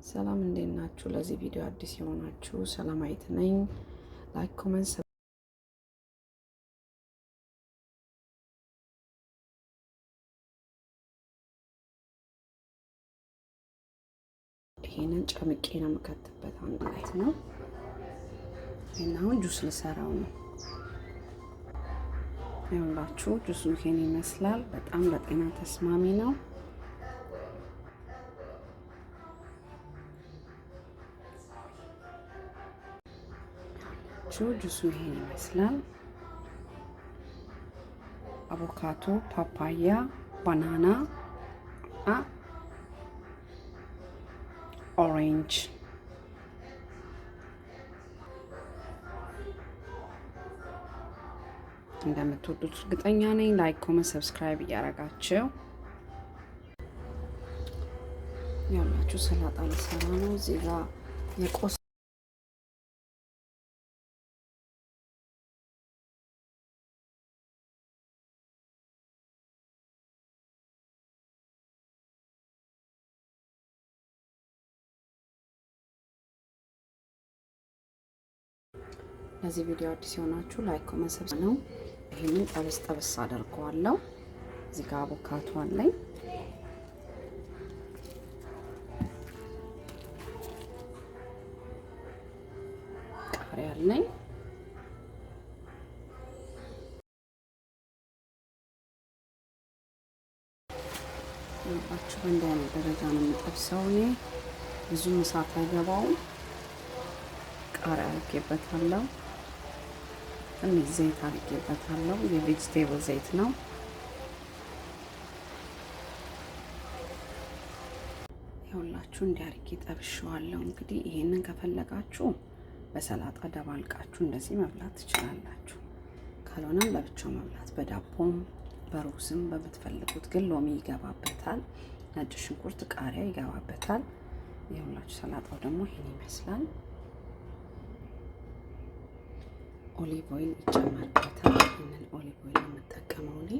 ሰላም፣ እንዴት ናችሁ? ለዚህ ቪዲዮ አዲስ የሆናችሁ ሰላማዊት ነኝ። Like፣ comment፣ ይሄንን ጨምቄ ነው የምከትበት አንድ ላይ ነው። ይሄን አሁን ጁስ ልሰራው ነው። ይኸውላችሁ ጁሱ ይሄን ይመስላል። በጣም ለጤና ተስማሚ ነው። ጁሱ ይሄን ይመስላል። አቮካዶ፣ ፓፓያ፣ banana፣ orange። እንደምትወዱት እርግጠኛ ነኝ። Like፣ comment፣ subscribe እያደረጋችሁ። ያላችሁ ሰላጣ ልሰራ ነው። እዚህ ጋር ለዚህ ቪዲዮ አዲስ የሆናችሁ like፣ comment፣ subscribe ነው። ይህንን ጠበስ ጠበስ አደርገዋለሁ። እዚህ ጋር አቮካዶ አለኝ። ቃሪያ አለኝ። ይኸውላችሁ በእንዲህ አይነት ደረጃ ነው የምጠብሰው እኔ። ብዙም እሳት አይገባውም። ቃሪያ አድርጌበታለሁ። ትንሽ ዘይት አድርጌበታለሁ። የ vegetable ዘይት ነው። ይኸውላችሁ እንዲህ አድርጌ ጠብሼዋለሁ። እንግዲህ ይሄንን ከፈለጋችሁ በሰላጣ ደባልቃችሁ እንደዚህ መብላት ትችላላችሁ። ካልሆነም ለብቻው መብላት በዳቦም በሩዝም በምትፈልጉት። ግን ሎሚ ይገባበታል፣ ነጭ ሽንኩርት፣ ቃሪያ ይገባበታል። ይኸውላችሁ ሰላጣው ደግሞ ይሄን ይመስላል። Olive oil ይጨመርበታል። ይህንን olive oil የምጠቀመው እኔ።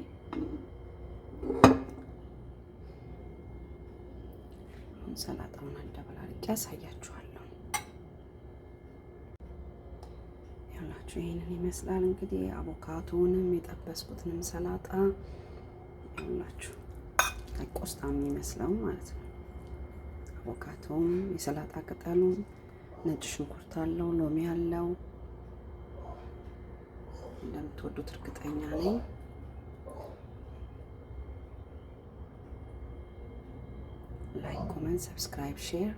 አሁን ሰላጣውን አደበላልቄ ያሳያችኋለሁ። ይኸውላችሁ ይህንን ይመስላል እንግዲህ አቮካዶንም የጠበስኩትንም ሰላጣ ይኸውላችሁ ቆስጣ የሚመስለው ማለት ነው። አቮካዶም የሰላጣ ቅጠሉም ነጭ ሽንኩርት አለው፣ ሎሚ አለው። እንደምትወዱት እርግጠኛ ነኝ። Like፣ comment፣ subscribe፣ share።